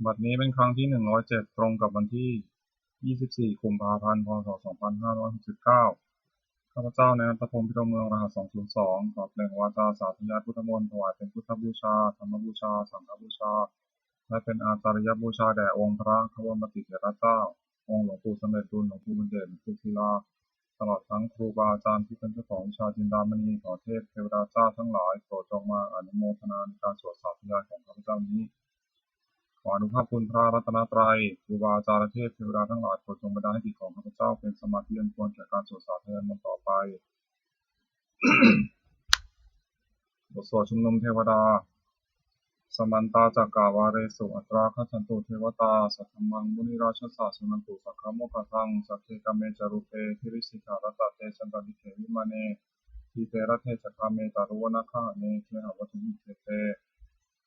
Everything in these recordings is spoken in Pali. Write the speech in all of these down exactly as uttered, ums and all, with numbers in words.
บัดนี้เป็นครั้งที่หนึ่งร้อยเจ็ด ตรงกับวันที่ยี่สิบสี่ กุมภาพันธ์ พ.ศ. สองพันห้าร้อยหกสิบเก้า ข้าพเจ้า นายณัฐพงษ์ พิรมเมือง รหัส สองศูนย์สอง ขอเปล่งวาจาสาธยายพุทธมนต์ ถวายเป็นพุทธบูชา ธรรมบูชา สังฆบูชา และเป็นอาจาริยบูชาแด่องค์พระควัมปติเถระเจ้า องค์หลวงปู่สำเร็จลุน หลวงปู่บุญเดช หลวงปู่ศิลา ตลอดทั้งครูบาอาจารย์ที่เป็นเจ้าของวิชาจินดามณี ขอเทพเทวดาเจ้าทั้งหลายโปรดจงมาอนุโมทนาในการสวดสาธยายของข้าพเจ้านี้ ขออานุภาพคุณพระรัตนตรัย ครูบาอาจารย์และเทพเทวดาทั้งหลายโปรดจงบันดาลให้จิตของข้าพเจ้าเป็นสมาธิอันควรแก่การสวดสาธยายมนต์ต่อไป บทสวดชุมนุมเทวดา Samantā cakkavāḷesu atrāgacchantu devatā, saddhammaṃ munirājassa suṇantu saggamokkhadaṃ. Sagge kāme ca rūpe girisikharataṭe cantalikkhe vimāne, dīpe raṭṭhe ca gāme taruvanagahane gehavatthumhi khette,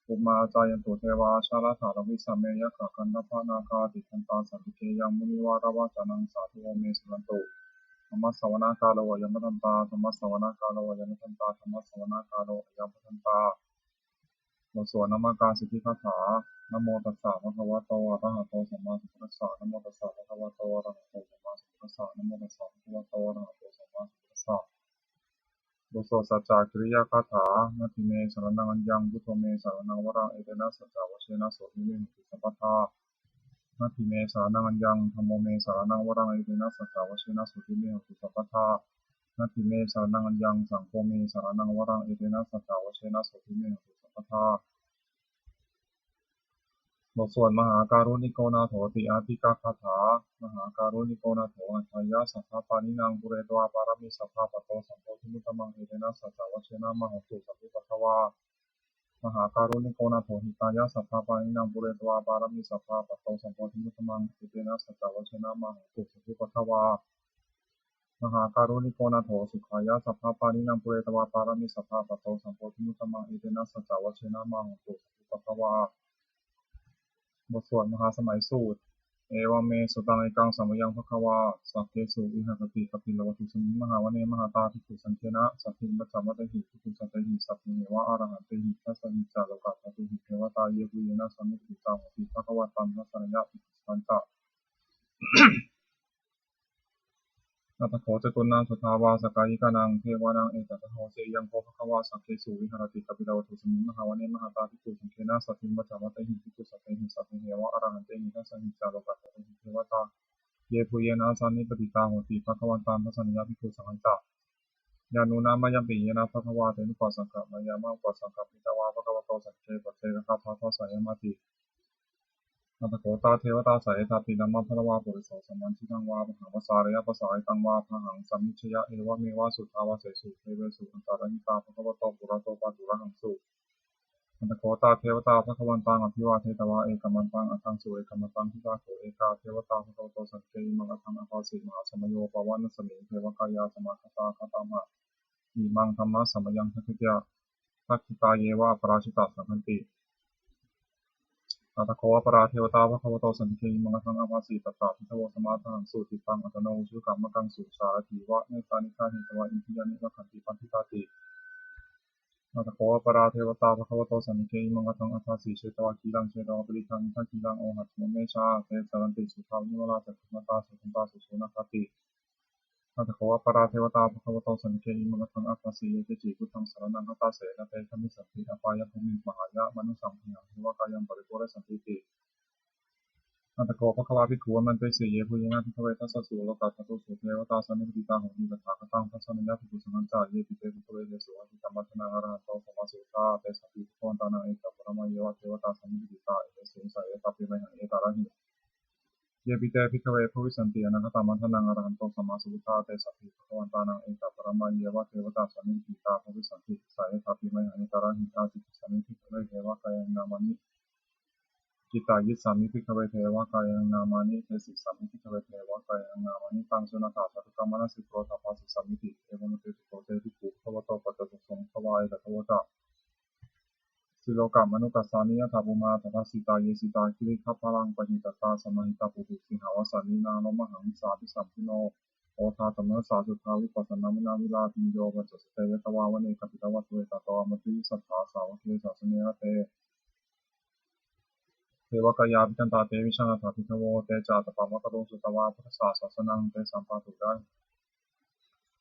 bhummā cāyantu devā jalathalavisame yakkhagandhabbanāgā, tiṭṭhantā santike yaṃ munivaravacanaṃ sādhavo me suṇantu. Dhammassavanakālo ayambhadantā. Dhammassavanakālo ayambhadantā. Dhammassavanakālo ayambhadantā. บทสวดนมการสิทธิคาถา Namo tassa bhagavato arahato sammāsambuddhassa. Namo tassa bhagavato arahato sammāsambuddhassa. Namo tassa bhagavato arahato sammāsambuddhassa. บทสวดสัจจกิริยาคาถา Natthi me saraṇaṃ aññaṃ, buddho me saraṇaṃ varaṃ, etena saccavajjena sotthi me hotu sabbadā. Natthi me saraṇaṃ aññaṃ, dhammo me saraṇaṃ varaṃ, etena saccavajjena sotthi me hotu sabbadā. Natthi me saraṇaṃ aññaṃ, saṅgho me saraṇaṃ varaṃ, etena saccavajjena sotthi me hotu sabbadā. บทสวดมหาการุณิโกนาโถติอาทิกาคาถา Mahākāruṇiko nātho atthāya sabbapāṇinaṃ, pūretvā pāramī sabbā patto sambodhimuttamaṃ, etena saccavajjena mā hontu sabbupaddavā. Mahākāruṇiko nātho hitāya sabbapāṇinaṃ, pūretvā pāramī sabbā patto sambodhimuttamaṃ, etena saccavajjena mā hontu sabbupaddavā. Mahākāruṇiko nātho sukhāya sabbapāṇinaṃ, pūretvā pāramī sabbā patto sambodhimuttamaṃ, etena saccavajjena mā hontu sabbupaddavā. บทสวดมหาสมัยสูตร Evaṃ me sutaṃ. Ekaṃ samayaṃ bhagavā sakkesu viharati kapilavatthusmiṃ mahāvane mahatā bhikkhusaṅghena saddhiṃ pañcamattehi bhikkhusatehi sabbeheva arahantehi. Dasahi ca lokadhātūhi devatā yebhuyyena sannipatitā honti bhagavantaṃ dassanāya bhikkhusaṅghañca. Atha kho catunnaṃ suddhāvāsakāyikānaṃ devānaṃ etadahosi: Ayaṃ kho bhagavā sakkesu viharati kapilavatthusmiṃ mahāvane mahatā bhikkhusaṅghena saddhiṃ pañcamattehi bhikkhusatehi sabbeheva arahantehi. Dasahi ca lokadhātūhi devatā yebhuyyena sannipatitā honti bhagavantaṃ dassanāya bhikkhusaṅghañca. Yannūna mayampi yena bhagavā tenupasaṅkameyyāma, upasaṅkamitvā bhagavato santike paccekagāthā bhāseyyāmāti. Atha kho tā devatā seyyathāpi nāma balavā puriso sammiñjitaṃ vā bāhaṃ pasāreyya, pasāritaṃ vā bāhaṃ sammiñjeyya, evameva suddhāvāsesu devesu antarahitā bhagavato purato pāturahaṃsu. Atha kho tā devatā bhagavantaṃ abhivādetvā ekamantaṃ aṭṭhaṃsu. Ekamantaṃ ṭhitā kho ekā devatā bhagavato santike imaṃ gāthaṃ abhāsi: Mahāsamayo pavanasmiṃ, devakāyā samāgatā, āgatamha imaṃ dhammasamayaṃ, dakkhitāyeva aparājitasaṅghanti. Atha kho aparā devatā bhagavato santike imaṃ gāthaṃ abhāsi: Tatra bhikkhavo samādahaṃsu, cittaṃ attano ujukamakaṃsu, sārathīva nettāni gahetvā, indriyāni rakkhanti paṇḍitāti. Atha kho aparā devatā bhagavato santike imaṃ gāthaṃ abhāsi: Chetvā khīlaṃ chetvā palighaṃ, indakhīlaṃ ohaccamanejā, te caranti suddhā vimalā, cakkhumatā sudantā susunāgāti. Atha kho aparā devatā bhagavato santike imaṃ gāthaṃ abhāsi: Ye keci buddhaṃ saraṇaṃ gatāse, na te gamissanti apāyabhūmiṃ, pahāya mānusaṃ dehaṃ, devakāyaṃ paripūressantīti. Atha kho bhagavā bhikkhū āmantesi: Yebhuyyena bhikkhave dasasu lokadhātūsu devatā sannipatitā honti tathāgataṃ dassanāya bhikkhusaṅghañca. Yepi te bhikkhave asesu atītamaddhānaṃ arahanto sammāsambuddhā, tesampi bhagavantānaṃ etaparamāyeva devatā sannipatitā, etesu seyyathāpi mayhaṃ etarahi. Yepi te bhikkhave bhavissanti anāgatamaddhānaṃ arahanto sammāsambuddhā, tesampi bhagavantānaṃ etaparamāyeva devatā sannipatitā bhavissanti, seyyathāpi mayhaṃ etarahi. Ācikkhissāmi bhikkhave devakāyānaṃ nāmāni, kittayissāmi bhikkhave devakāyānaṃ nāmāni, desissāmi bhikkhave devakāyānaṃ nāmāni. Taṃ suṇātha sādhukaṃ manasikarotha bhāsissāmīti. Evaṃ bhanteti kho te bhikkhū bhagavato paccassosuṃ. Bhagavā etadavoca: Silokamanukassāmi, yattha bhummā tadassitā, ye sitā girigabbharaṃ, pahitattā samāhitā, puthū sīhāva sallīnā, lomahaṃsābhisambhuno, odātamanasā suddhā, vippasannamanāvilā. Bhiyyo pañcasate ñatvā, vane kāpilavatthave, tato āmantayi satthā, sāvake sāsane rate. devakāyā abhikkantā, te vijānātha bhikkhavo. Te ca ātappamakaruṃ, sutvā buddhassa sāsanaṃ. Tesaṃ pāturahu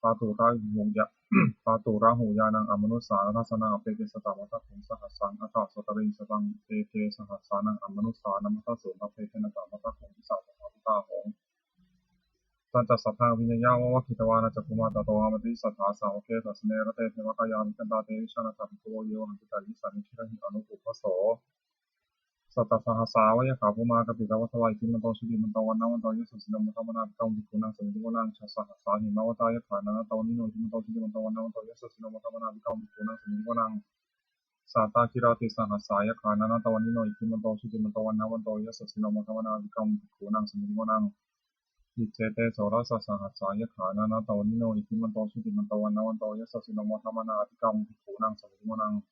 pāturahuñā pāturahuñāṇaṃ amanussāna dassanaṃ. Appeke satamaddakkhuṃ sahassaṃ atha sattariṃ, sataṃ eke sahassānaṃ amanussānamaddasuṃ. Appekenantamaddakkhuṃ disā sabbā phuṭā ahuṃ. Tañca saddaṃ abhiññāya vavakkhitvāna cakkhumā, tato āmantayi satthā sāvake sāsane rate. Devakāyā abhikkantā, te vijānātha bhikkhavo. Ye vohaṃ kittayissāmi girāhi anupubbaso. Sattasahassā va yakkhā bhummā kāpilavatthavā, iddhimanto jutimanto vaṇṇavanto yasassino, modamānā abhikkāmuṃ bhikkhūnaṃ samitiṃ vanaṃ. Chasahassā hemavatā yakkhā nānattavaṇṇino, iddhimanto jutimanto vaṇṇavanto yasassino, modamānā abhikkāmuṃ bhikkhūnaṃ samitiṃ vanaṃ. Sātāgirā tisahassā yakkhā nānattavaṇṇino, iddhimanto jutimanto vaṇṇavanto yasassino, modamānā abhikkāmuṃ bhikkhūnaṃ samitiṃ vanaṃ. Iccete soḷasasahassā yakkhā nānattavaṇṇino, iddhimanto jutimanto vaṇṇavanto yasassino, modamānā abhikkāmuṃ bhikkhūnaṃ samitiṃ vanaṃ.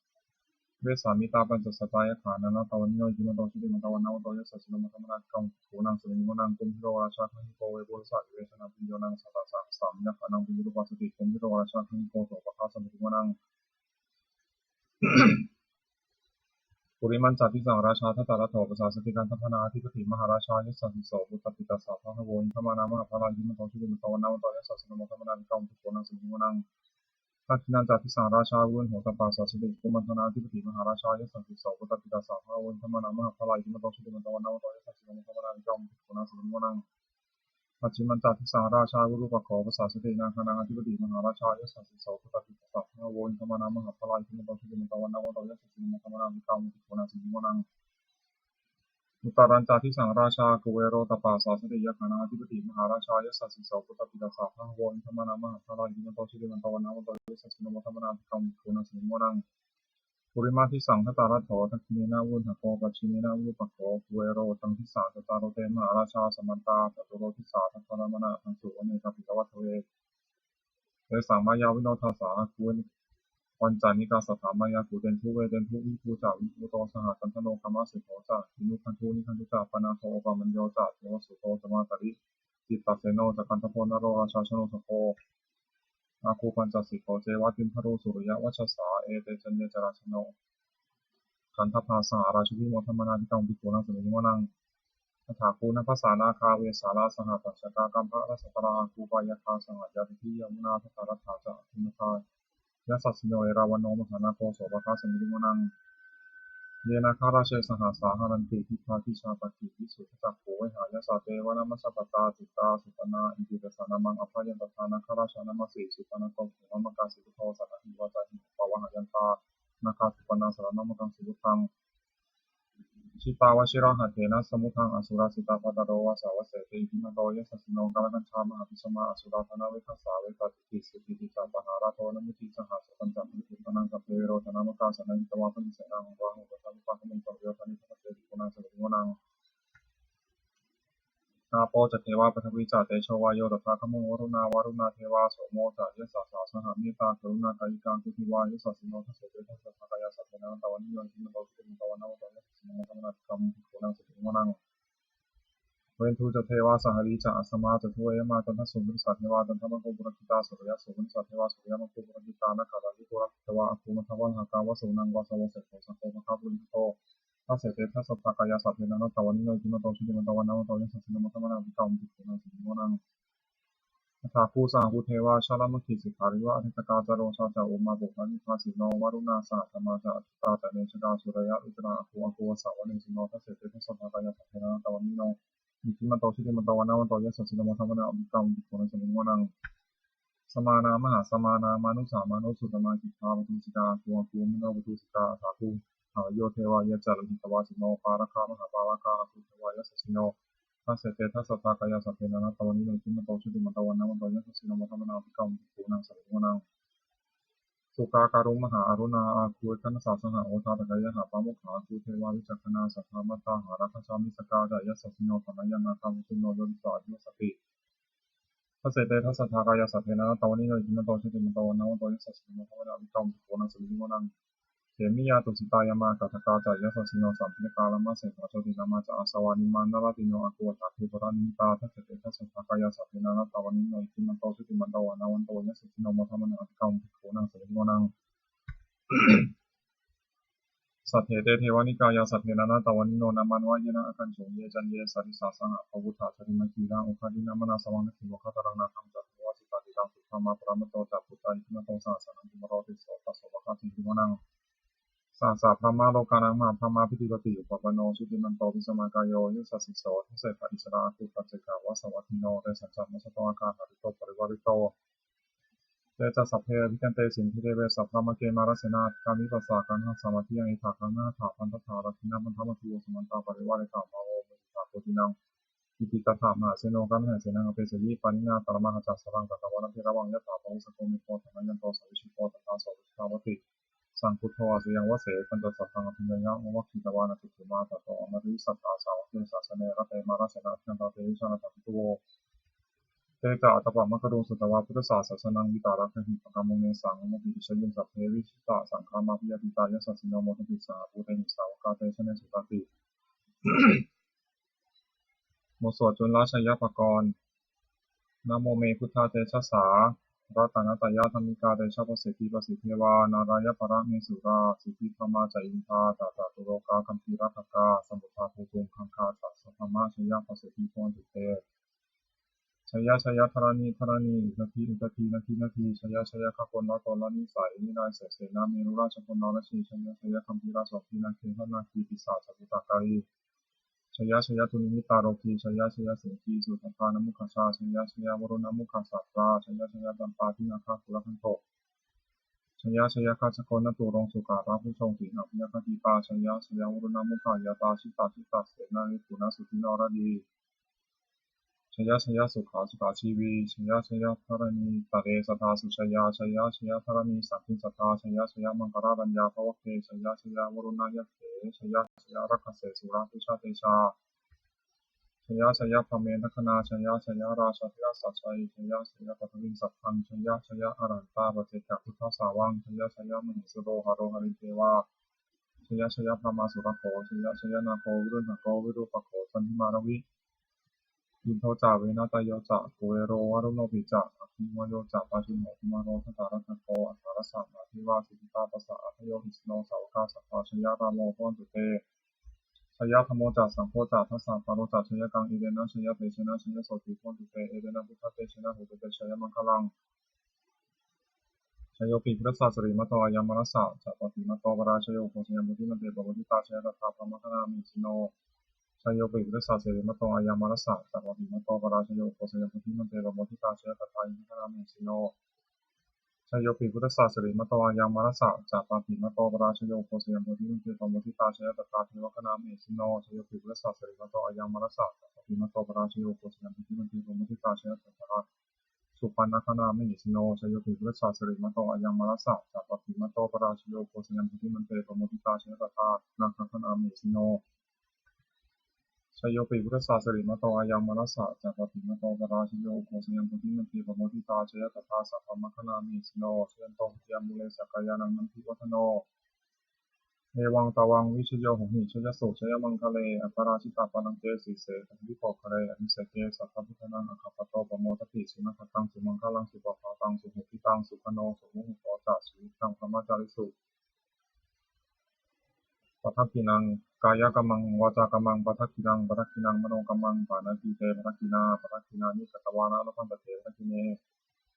Vessāmittā pañcasatā yakkhā nānattavaṇṇino, iddhimanto jutimanto vaṇṇavanto yasassino, modamānā abhikkāmuṃ bhikkhūnaṃ samitiṃ vanaṃ. Kumbhīro rājagahiko vepullassa nivesanaṃ, bhiyyo naṃ satasahassaṃ yakkhānaṃ payirupāsati, kumbhīro rājagahiko sopāga samitiṃ vanaṃ. Purimañca disaṃ rājā dhataraṭṭho pasāsati, gandhabbānaṃ ādhipati mahārājā yasassi so. Puttāpi tassa bahavo indanāmā mahabbalā, iddhimanto jutimanto vaṇṇavanto yasassino, modamānā abhikkāmuṃ bhikkhūnaṃ samitiṃ vanaṃ. Dakkhiṇañca disaṃ rājā virūḷho tappasāsati, kumbhaṇḍānaṃ ādhipati mahārājā yasassi so. Puttāpi tassa bahavo indanāmā mahabbalā, iddhimanto jutimanto vaṇṇavanto yasassino, modamānā abhikkāmuṃ bhikkhūnaṃ samitiṃ vanaṃ. Pacchimañca disaṃ rājā virūpakkho pasāsati, nāgānaṃ ādhipati mahārājā yasassi so. Puttāpi tassa bahavo indanāmā mahabbalā, iddhimanto jutimanto vaṇṇavanto yasassino, modamānā abhikkāmuṃ bhikkhūnaṃ samitiṃ vanaṃ. Uttarañca disaṃ rājā kuvero tappasāsati, yakkhānaṃ ādhipati mahārājā yasassi so. Puttāpi tassa bahavo indanāmā mahabbalā, iddhimanto jutimanto vaṇṇavanto yasassino, modamānā abhikkāmuṃ bhikkhūnaṃ samitiṃ vanaṃ. Purimaṃ disaṃ dhataraṭṭho, dakkhiṇena virūḷhako, pacchimena virūpakkho, kuvero uttaraṃ disaṃ. Cattāro te mahārājā samantā caturo disā, daddallamānā aṭṭhaṃsu vane kāpilavatthave. Tesaṃ māyāvino dāsā āgū vañcanikā saṭhā, māyā kuṭeṇḍu veṭeṇḍu viṭū ca viṭuṭo saha, candano kāmaseṭṭho ca kinnughaṇḍu nighaṇḍu ca, panādo opamañño ca devasūto ca mātali, cittaseno ca gandhabbo naḷorājā janosabho, āgū pañcasikho ceva timbarū suriyavaccasā, ete caññe ca rājāno gandhabbā saha rājubhi, modamānā abhikkāmuṃ bhikkhūnaṃ samitiṃ vanaṃ. Athāgū nābhasā nāgā vesālā saha tacchakā, kambalassatarā āgū pāyāgā saha ñātibhi, yāmunā dhataraṭṭhā ca āgū nāgā yasassino, erāvaṇo mahānāgo sopāga samitiṃ vanaṃ. Ye nāgarāje sahasā haranti dibbā dijā pakkhi visuddhacakkhū, vehāyasā te vanamajjhapattā citrā supaṇṇā iti tesa nāmaṃ. Abhayantadā nāgarājānamāsi supaṇṇato khemamakāsi buddho, saṇhāhi vācāhi upavhayantā nāgā supaṇṇā saraṇamakaṃsu buddhaṃ. Jitā vajirahatthena samuddaṃ asurā sitā, bhātaro vāsavassete iddhimanto yasassino, kālakañjā mahābhismā asurā dānaveghasā, vepacitti sucitti ca pahārādo namucī saha, satañca baliputtānaṃ sabbe verocanāmakā, sannayhitvā balisenaṃ rāhubhaddamupāgamuṃ, samayodāni bhaddante bhikkhūnaṃ samitiṃ vanaṃ. Āpo ca devā paṭhavī ca tejo vāyo tadāgamuṃ, varuṇā vāruṇā devā somo ca yasasā saha, mettākaruṇākāyikā duvidhā yasassino, dasete dasadhā kāyā sabbe nānattavaṇṇino, iddhimanto jutimanto vaṇṇavanto yasassino, modamānā abhikkāmuṃ bhikkhūnaṃ samitiṃ vanaṃ. Veṇḍū ca devā sahalī ca asamā ca duve yamā, candassūpanisā devā candamāgū purakkhitā, suriyassūpanisā devā suriyamāgū purakkhitā, nakkhattāni purakkhitvā āgū mandavalāhakā, vasūnaṃ vāsavo seṭṭho sakkopāga purindado. Dasete dasadhā kāyā sabbe nānattavaṇṇino, iddhimanto jutimanto vaṇṇavanto yasassino, modamānā abhikkāmuṃ bhikkhūnaṃ samitiṃ vanaṃ. Athāgū sahabhū devā jalamaggisikhāriva, ariṭṭhakā ca rojā ca ummāpupphanibhāsino, varuṇā sahadhammā ca accutā ca anejakā, sūleyyarucirā āgū āgū vāsavanesino. Dasete dasadhā kāyā sabbe nānattavaṇṇino, iddhimanto jutimanto vaṇṇavanto yasassino, modamānā abhikkāmuṃ bhikkhūnaṃ samitiṃ vanaṃ. Samānā mahāsamānā mānusā mānusuttamā, khiḍḍā paṭūsikā āgū āgū manopaṭūsikā. Athāgū harayo devā ye ca lohitavāsino, pāragā mahāpāragā āgū devā yasassino. Dasete dasadhā kāyā sabbe nānattavaṇṇino, iddhimanto jutimanto vaṇṇavanto yasassino, modamānā abhikkāmuṃ bhikkhūnaṃ samitiṃ vanaṃ. Sukkā karumhā aruṇā āgū ekanassā saha, odātagayhā pāmokkhā āgū devā vicakkhaṇā. Sadāmattā hāragajā missakā ca yasassino, thanayaṃ nāgā mucuṇḍo yo disā abhivassati. Dasete dasadhā kāyā sabbe nānattavaṇṇino, iddhimanto jutimanto vaṇṇavanto yasassino, modamānā abhikkāmuṃ bhikkhūnaṃ samitiṃ vanaṃ. Khemiyā tusitā yāmā kaṭṭhakā ca yasassino, santindakā lāmaseṭṭhā jotināmā ca āsavā, nimmānaratino āgū athāgū paranimmitā. Dasete dasadhā kāyā sabbe nānattavaṇṇino, iddhimanto jutimanto vaṇṇavanto yasassino, modamānā abhikkāmuṃ bhikkhūnaṃ samitiṃ vanaṃ. Saṭṭhete devanikāyā saṭṭhe nānattavaṇṇino, nāmanvayena āgañchuṃ ye caññe sadisā saha. Pavutthajātimakkhīlaṃ oghatiṇṇamanāsavaṃ, dakkhemoghataraṃ nāgaṃ candaṃva asitātitaṃ. Subrahmā paramatto ca puttā iddhimato saha, sanaṅkumāro tisso tasso vakkhasīti vanaṃ. Sahassabrahmalokānaṃ mahābrahmābhitiṭṭhati, upapanno jutimanto bhismākāyo yasassi so. Dasettha issarā āgū paccekavasavattino, tesañca majjhato āga hārito parivārito. Te ca sabbe abhikkante sinde deve sabrahmake mārasenā, abhikkāmi passa kaṇhassa mandiyaṃ. Etha gaṇhatha bandhatha rāgena bandhamatthu vo, samantā parivāretha mā vo muñcittha koci naṃ. Iti tattha mahāseno kaṇhasenaṃ apesayi, pāṇinā talamāhacca saraṃ katvāna bheravaṃ. Yathā pāvussako megho thanayanto savijjuko, tadā so paccudāvatti saṅkuddho asayaṃvase. Tañca sataṃ abhiññāya vavakkhitvāna cakkhumā, tato āmantayi satthā sāvake sāsane rate. Mārasenā abhikkantā te vijānātha bhikkhavo. Te ca ātappamakaruṃ sutvā buddhassa sāsanaṃ, vītarāgehi pakkāmuṃ nesaṃ lomampi iñjayuṃ. Sabbe vijitasaṅgāmā bhayātītā yasassino, modanti saha bhūtehi sāvakā te janesutāti. บทสวดจุลชัยปกรณ์ Namo me buddhatejasā ratanattayadhammikā, tejapasiddhi pasīdevā nārāyaparamesurā, siddhibrahmā ca indā ca catulokā gambhīrakkhakā, samuddā bhūtuṃ gaṅgā ca sabrahmajaya, pasīdhi bhavantu te. Jaya jaya dharaṇi dharaṇī, udadhi udadhī, nadi nadī, jaya jaya gaganaṭṭhānanisai nirayasena merurājabalanarajī, jaya jaya gambhīrasombhī nāgendanāgī pisācabhūtakālī, jaya jaya dunnimittarogī, jaya jaya siṅgī sudhaddānamukhajā, jaya jaya varuṇṇamukhasātrā, jaya jaya campādināgakulagantho, jaya jaya gajagonnaturaṅga sukarabhujaṅga tihābhayaṅkadīpā, jaya jaya varuṇṇamukhayātrā, jita jita senārī puna sudhī naradī, jaya jaya sukhā sukhā jīvī, jaya jaya dharaṇītale sadā sujayā, jaya jaya dharaṇī saṅghe sadā, jaya jaya maṅkararājaṃ bhavagge, jaya jaya varuṇṇayakkhe, jaya jaya rakkhase surabhujatejā, jaya jaya brahmmendagaṇā, jaya jaya rājādhirājasājjai, jaya jaya paṭhaviṃ sabbaṃ, jaya jaya arahantā paccekabuddhasāvaṃ, jaya jaya mahesuro haro harindevā, jaya jaya brahmā surakkho, jaya jaya nāgo viruḷhako virūpakkho candimā ravi, indo ca venateyyo ca kuvero varuṇopi ca, aggi vāyo ca pājuṇho kumāro dhataraṭṭhako, aṭṭhārasa mahādevā siddhitāpasa-ādayo, isino sāvakā sabbā jayarāmo bhavantu te. Jayadhammo ca saṅgho ca dasapālo ca jayakaṃ, etena jayatejena jayasotthī bhavantu te, etena buddhatejena hotu te jayamaṅgalaṃ. Jayopi buddhassa sirīmato ayaṃ mārassa ca pāpimato parājayo, ugghosayaṃ bodhimaṇḍe pamoditā jaya tadā brahmagaṇā mahesino. Jayopi buddhassa sirīmato ayaṃ mārassa ca pāpimato parājayo, ugghosayaṃ bodhimaṇḍe pamoditā jaya tadā indagaṇā mahesino. Jayopi buddhassa sirīmato ayaṃ mārassa ca pāpimato parājayo, ugghosayaṃ bodhimaṇḍe pamoditā jaya tadā devagaṇā mahesino. Jayopi buddhassa sirīmato ayaṃ mārassa ca pāpimato parājayo, ugghosayaṃ bodhimaṇḍe pamoditā jaya tadā supaṇṇagaṇā mahesino. Jayopi buddhassa sirīmato ayaṃ mārassa ca pāpimato parājayo, ugghosayaṃ bodhimaṇḍe pamoditā jaya tadā nāgagaṇā mahesino. Jayopi buddhassa sirīmato ayaṃ mārassa ca pāpimato parājayo, ugghosayaṃ bodhimaṇḍe pamoditā jaya tadā sabrahmagaṇā mahesino. Jayanto bodhiyā mūle sakyānaṃ nandivaḍḍhano, evaṃ tvaṃ vijayo hohi jayassu jayamaṅgale, aparājitapallaṅke sīse paṭhavipokkhare abhiseke sabbabuddhānaṃ aggappatto pamodati. Sunakkhattaṃ sumaṅgalaṃ supabhātaṃ suhuṭṭhitaṃ sukhaṇo sumuhutto ca suyiṭṭhaṃ brahmacārisu. Padakkhiṇaṃ kāyakammaṃ vācākammaṃ padakkhiṇaṃ, padakkhiṇaṃ manokammaṃ paṇidhī te padakkhiṇā, padakkhiṇāni katvāna labhantatthe padakkhiṇe.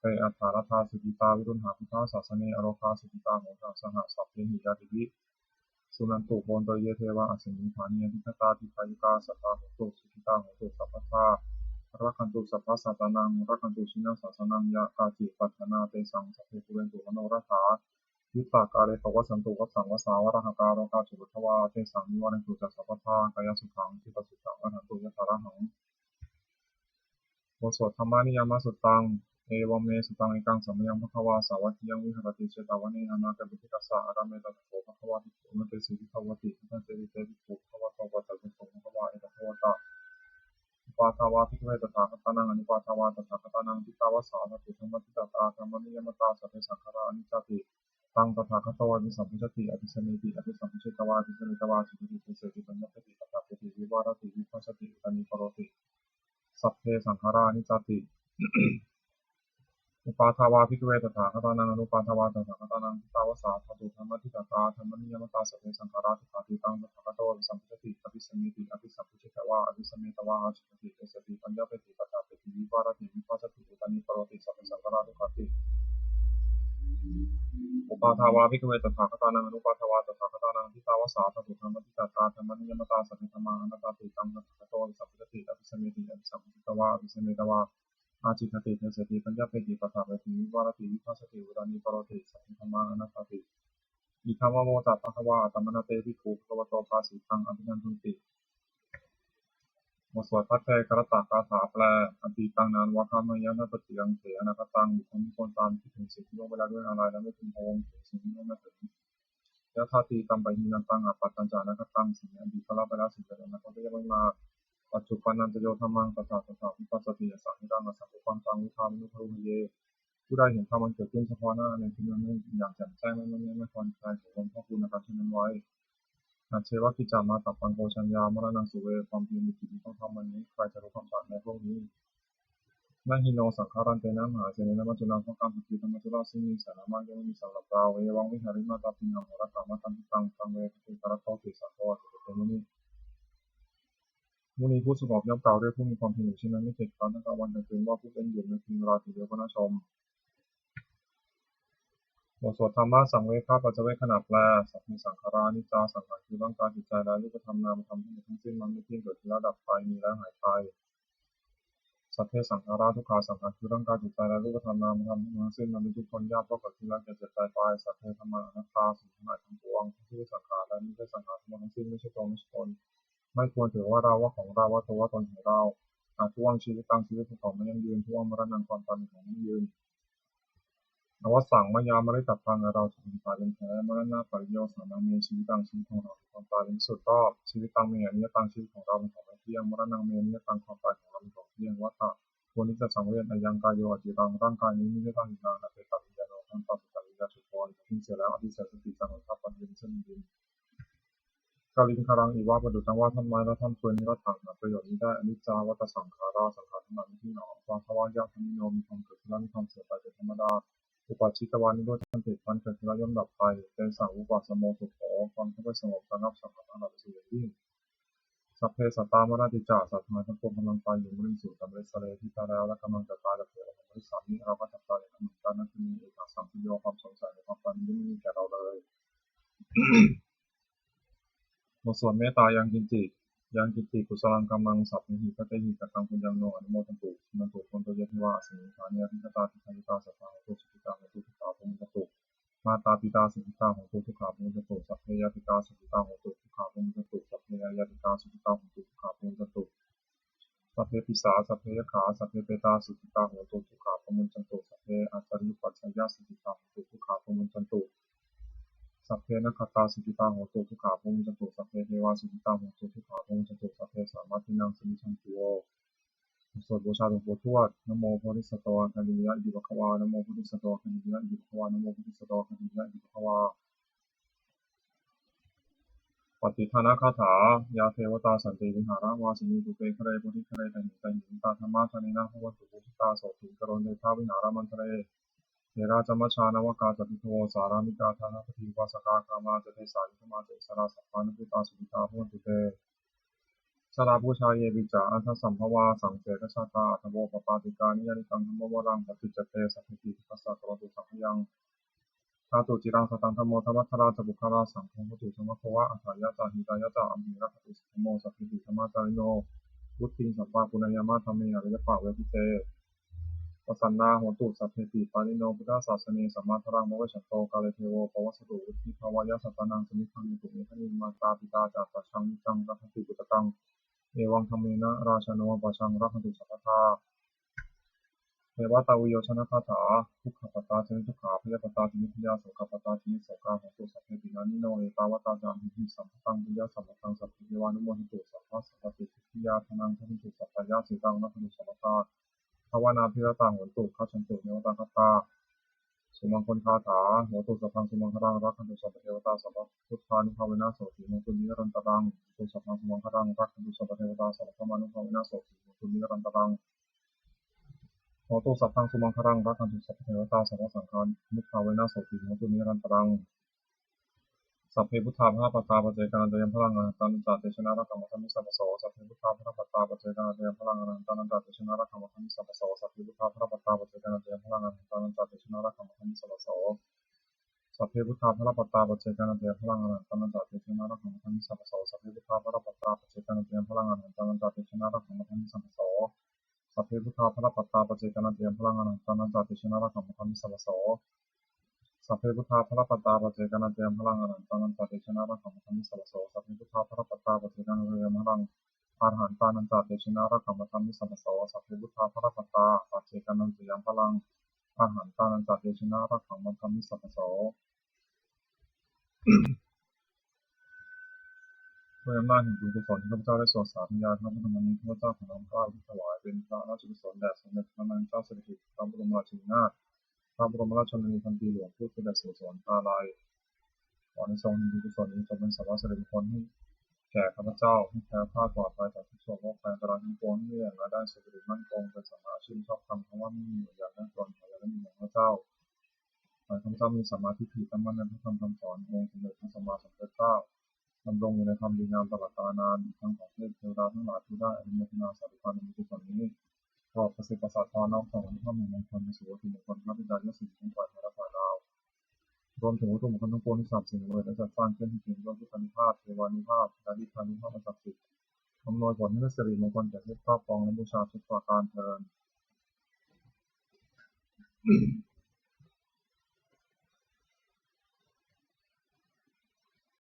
Te atthaladdhā sukhitā viruḷhā buddhasāsane, arogā sukhitā hotha saha sabbehi ñātibhi. Suṇantu bhonto ye devā asmiṃ ṭhāne adhigatā, dīghāyukā sadā hontu, sukhitā hontu sabbadā. Rakkhantu sabbasattānaṃ, rakkhantu jinasāsanaṃ, yā kāci patthanā tesaṃ sabbe pūrentu manorathā. Yuttakāle pavassantu vassaṃ vassā valāhakā, rogā cupaddavā tesaṃ nivārentu ca sabbadā. Kāyasukhaṃ cittisukhaṃ arahantu yathārahaṃ. บทสวดธัมมนิยามสุตตัง Evaṃ me sutaṃ. Ekaṃ samayaṃ bhagavā sāvatthiyaṃ viharati jetavane anāthapiṇḍikassa ārāme. Tatra kho bhagavā bhikkhū āmantesi bhikkhavoti. Bhadanteti te bhikkhū bhagavato paccassosuṃ. Bhagavā etadavoca. Uppādā vā bhikkhave tathāgatānaṃ anuppādā vā tathāgatānaṃ, ṭhitā va sā dhātu dhammaṭṭhitatā dhammaniyāmatā sabbe saṅkhārā aniccāti. Taṃ tathāgato abhisambujjhati abhisameti, abhisambujjhitvā abhisametvā cikkhati deseti paññapeti paṭṭhapeti vivarati vibhajati uttānīkaroti sabbe saṅkhārā aniccāti. Uppādā vā bhikkhave tathāgatānaṃ anuppādā vā tathāgatānaṃ, ṭhitāva sā dhātu dhammaṭṭhitatā dhammaniyāmatā, sabbe saṅkhārā dukkhatā. Taṃ tathāgato abhisambujjhati abhisameti, abhisambujjhitvā abhisametvā ācikkhati deseti paññapeti paṭṭhapeti vivarati vibhajati uttānīkaroti: sabbe saṅkhārā dukkhāti. Uppādā vā bhikkhave tathāgatānaṃ anuppādā vā tathāgatānaṃ, ṭhitāva sā dhātu dhammaṭṭhitatā dhammaniyāmatā, sabbe dhammā anattāti. Taṃ tathāgato abhisambujjhati abhisameti, abhisambujjhitvā abhisametvā ācikkhati deseti paññapeti paṭṭhapeti vivarati vibhajati uttānīkaroti: sabbe dhammā anattāti. Idamavoca bhagavā. Attamanā te bhikkhū bhagavato bhāsitaṃ abhinandunti. บทสวดภัทเทกรัตตคาถาแปล Atītaṃ nānvāgameyya nappaṭikaṅkhe anāgataṃ. บุคคลไม่ควรตามคิดถึงสิ่งที่ล่วงไปแล้วด้วยอาลัย และไม่พึงพะวงถึงสิ่งที่ยังไม่มาถึง Yadatītampahīnantaṃ appattañca anāgataṃ. สิ่งในอดีตก็ละไปแล้ว สิ่งในอนาคตก็ยังไม่มา Paccuppannañca yo dhammaṃ tattha tattha vipassati, asaṃhiraṃ asaṅkuppaṃ taṃ viddhā manubrūhaye. ผู้ใดเห็นธรรมอันเกิดขึ้นเฉพาะหน้าในที่นั้นๆ อย่างแจ่มแจ้ง ไม่ไม่ไม่ไม่คลอนแคลน ของหลวงพ่อคูณอาการเช่นนั้นไว้ Ajjeva kiccamātappaṃ ko jaññā maraṇaṃ suve. ความเพียรมีกิจที่ต้องทำวันนี้ ใครจะรู้ความตายในพรุ่งนี้ Na hi no saṅgarantena mahāsenena maccunā. เพราะการผัดเพี้ยนธรรมะจุลาซึ่งมีแสนมาก ย่อมไม่มีสำหรับเรา Evaṃ vihārimātāpiṃ ahorattamatanditaṃ, taṃ ve bhaddekarattoti sāvakā sāvakā te muni. มุนีผู้สงบย่อมกล่าวเรียกผู้มีความเพียรอยู่เช่นนั้นไม่เกียจคร้านทั้งกลางวันกลางคืนว่า ผู้เป็นอยู่ในเพียงราตรีเดียวก็น่าชม บทสวดธรรมสังเวคปัจจเวกขณะแปล Sabbe saṅkhārā aniccā. สังขารคือร่างกายจิตใจและรูปธรรมนามธรรมทั้งหมดทั้งสิ้น มันไม่เที่ยง เกิดขึ้นแล้วดับไป มีแล้วหายไป Sabbe saṅkhārā dukkhā. สังขารคือร่างกายจิตใจและรูปธรรมนามธรรมทั้งหมดทั้งสิ้น มันเป็นทุกข์ทนยาก เพราะเกิดขึ้นแล้วแก่เจ็บตายไป Sabbe dhammā anattā. สิ่งทั้งหลายทั้งปวงทั้งที่เป็นสังขารและไม่ใช่สังขารทั้งหมดทั้งสิ้น ไม่ใช่ตัวไม่ใช่ตน ไม่ควรถือว่าเรา ว่าของเรา ว่าตัวว่าตนของเรา Addhuvaṃ jīvitaṃ. ชีวิตเป็นของไม่ยั่งยืน Dhuvaṃ maraṇaṃ. ความตายเป็นของยั่งยืน Avassaṃ mayā maritabbaṃ. อันเราจะพึงตายเป็นแท้ Maraṇapariyosānaṃ me jīvitaṃ. ชีวิตของเราคือความตายเป็นที่สุดรอบ Jīvitaṃ me aniyataṃ. ชีวิตของเราเป็นของไม่เที่ยง Maraṇaṃ me niyataṃ. ความตายของเราเป็นของเที่ยง Vata ควรที่จะสังเวช Ayaṃ kāyo aciraṃ. ร่างกายนี้ไม่ใช่ตั้งอยู่นาน Apetaviññāṇo. ครั้นปราศจากวิญญาณ ฉัพพลัน ทิ้งเสียแล้ว Adhisessati. จักรักษาความเพียรเช่นนั้น Kaliṅgaraṃ iva. ประดุจดังว่าท่อนไม้และท่อนฟืน Niratthaṃ. หาประโยชน์มิได้ Aniccā vata saṅkhārā. สังขารทั้งหลายไม่เที่ยงหนอ Upaddavayadhammino. มีความเกิดขึ้นแล้วมีความเสื่อมไปเป็นธรรมดา Uppajjitvā nirujjhanti. ครั้นเกิดขึ้นแล้วย่อมดับไป Tesaṃ vūpasamo sukho. ความเข้าไปสงบระงับสังขารทั้งหลายเป็นสุขอย่างยิ่ง Sabbe sattā maranti ca. สัตว์ทั้งหลายทั้งปวงกำลังตายอยู่ Mariṃsu. Taṃ parissare. ที่ตายแล้วและกำลังจะตาย Tathevāhaṃ marissāmi. เราก็จักตายอย่างนั้นเหมือนกัน Natthi me ettha saṃsayo. ความสงสัยในความตายนี้ย่อมไม่มีแก่เราเลย บทสวดเมตตายังกิญจิ Yaṃ kiñci kusalaṃ kammaṃ sabbehi katehi kataṃ puññaṃ no anumodantu, suṇantu bhonto ye devā asmiṃ ṭhāne adhigatā dīghāyukā sadā hontu sukhitā hontu dukkhā pamuñcantu. Mātā pitā sukhitā hontu dukkhā pamuñcantu. Sabbe ñātikā sukhitā hontu dukkhā pamuñcantu. Sabbe aññātikā sukhitā hontu dukkhā pamuñcantu. Sabbe pisā sabbe yakkhā sabbe petā sukhitā hontu dukkhā pamuñcantu. Sabbe ācariyupajjhāyā sukhitā hontu dukkhā pamuñcantu. Sabbe nakkhattā sukhitā hontu dukkhā pamuñcantu. Sabbe devā sukhitā hontu dukkhā pamuñcantu. Sabbasampattīnaṃ samijjhantu vo. สวดบูชาหลวงปู่ทวด Namo bodhisatto āgantimāya iti bhagavā. Namo bodhisatto āgantimāya iti bhagavā. Namo bodhisatto āgantimāya iti bhagavā. Pattidānagāthā. Yā devatā santi vihāravāsinī thūpe ghare bodhighare tahiṃ tahiṃ, tā dhammadānena bhavantu pūjitā sotthiṃ karontedha vihāramaṇḍale. Therā ca majjhā navakā ca bhikkhavo sārāmikā dānapatī upāsakā, gāmā ca desā nigamā ca issarā sappāṇabhūtā sukhitā bhavantu te. Jalābujā yepi ca aṇḍasambhavā saṃsedajātā athavopapātikā, niyyānikaṃ dhammavaraṃ paṭicca te sabbepi dukkassa karontu saṅkhayaṃ. Ṭhātu ciraṃ sataṃ dhammo dhammaddharā ca puggalā, saṅgho hotu samaggo va atthāya ca hitāya ca. Amhe rakkhatu saddhammo sabbepi dhammacārino, vuḍḍhiṃ sampāpuṇeyyāma dhamme ariyappavedite. Pasannā hontu sabbepi pāṇino buddhasāsane, sammā dhāraṃ pavecchanto kāle devo pavassatu, vuḍḍhibhāvāya sattānaṃ samiddhaṃ netu medaniṃ. Mātā pitā ca pajaṃ niccaṃ rakkhanti puttakaṃ, evaṃ dhammena rājāno pajaṃ rakkhantu sabbadā. Devattāuyyojanagāthā. Dukkhappattā ca niddukkhā bhayappattā ca nibbhayā, sokappattā ca nissokā hontu sabbepi pāṇino. Ettāvatā ca amhehi sambhataṃ puññasampadaṃ sabbe devānumodantu sabbasampattisiddhiyā. Dhanaṃ jothintu sampāya sīlaṃ rakkhantu sabbadā, bhāvanābhiratā hontu gacchantu devatāgatā. Sumaṅgalagāthā. Hotu sabbaṃ sumaṅgalaṃ rakkhantu sabbadevatā, sabbabuddhānubhāvena sotthī hontu nirantaraṃ. Hotu sabbaṃ sumaṅgalaṃ rakkhantu sabbadevatā, sabbadhammānubhāvena sotthī hontu nirantaraṃ. Hotu sabbaṃ sumaṅgalaṃ, rakkhantu sabbadevatā, sabbasaṅghānubhāvena sotthī hontu nirantaraṃ. Sabbe buddhā balappattā, paccekānañca yaṃ balaṃ, arahantānañca tejena rakkhaṃ bandhāmi sabbaso. Sabbe buddhā balappattā, paccekānañca yaṃ balaṃ, arahantānañca tejena rakkhaṃ bandhāmi sabbaso. Sabbe buddhā balappattā, paccekānañca yaṃ balaṃ, arahantānañca tejena rakkhaṃ bandhāmi sabbaso. Sabbe buddhā balappattā, paccekānañca yaṃ balaṃ, arahantānañca tejena rakkhaṃ bandhāmi sabbaso. Sabbe buddhā balappattā, paccekānañca yaṃ balaṃ, arahantānañca tejena rakkhaṃ bandhāmi sabbaso. Sabbe buddhā balappattā, paccekānañca yaṃ balaṃ, arahantānañca tejena rakkhaṃ bandhāmi sabbaso. Sabbe buddhā balappattā, paccekānañca yaṃ balaṃ, arahantānañca tejena rakkhaṃ bandhāmi sabbaso. Sabbe buddhā balappattā, paccekānañca yaṃ balaṃ, arahantānañca tejena rakkhaṃ bandhāmi sabbaso. Sabbe buddhā balappattā, paccekānañca yaṃ balaṃ, arahantānañca tejena rakkhaṃ bandhāmi sabbaso.ด้วยอำนาจแห่งบุญกุศลที่ข้าพเจ้าได้สวดสาธยายพระพุทธมนต์นี้ ข้าพเจ้าขอน้อมเกล้าถวายเป็นพระราชกุศลแด่สมเด็จพระนางเจ้าสิริกิติ์ พระบรมราชินีนาถ พระบรมราชชนนีพันปีหลวง ผู้เสด็จสู่สวรรคาลัย ขออานิสงส์แห่งบุญกุศลนี้จงเป็นสรรพสิริมงคลให้แก่ข้าพเจ้า ให้แคล้วคลาดปลอดภัยจากทุกข์โศกโรคภัยอันตรายทั้งปวง ให้มีแหล่งรายได้สุจริตมั่นคง เป็นสัมมาอาชีพชอบธรรม คำว่าไม่มีอยู่อย่างยากจน ขออย่าได้มีแก่ข้าพเจ้า ขอให้ข้าพเจ้ามีสัมมาทิฏฐิ ตั้งมั่นในพระธรรมคำสอนองค์สมเด็จพระสัมมาสัมพุทธเจ้า ดำรงอยู่ในความดีงามตลอดกาลนาน อีกทั้งขอเทพเทวดาทั้งหลายผู้ได้อนุโมทนาสาธุการในบุญกุศลนี้ โปรดประสิทธิ์ประสาทพรน้อมส่งอานุภาพแห่งมงคลมาสู่วัตถุมงคลพระบิดายอดศิลป์ทั้งฝ่ายไทยและฝ่ายลาว รวมถึงวัตถุมงคลทั้งปวงที่สามสิ่งเลยและจัดสร้างขึ้นให้เต็มด้วยพุทธานุภาพ เทวานุภาพ และฤทธานุภาพอันศักดิ์สิทธิ์ อำนวยผลให้เป็นสิริมงคลแก่ผู้ครอบครองและบูชาทุกประการเทอญ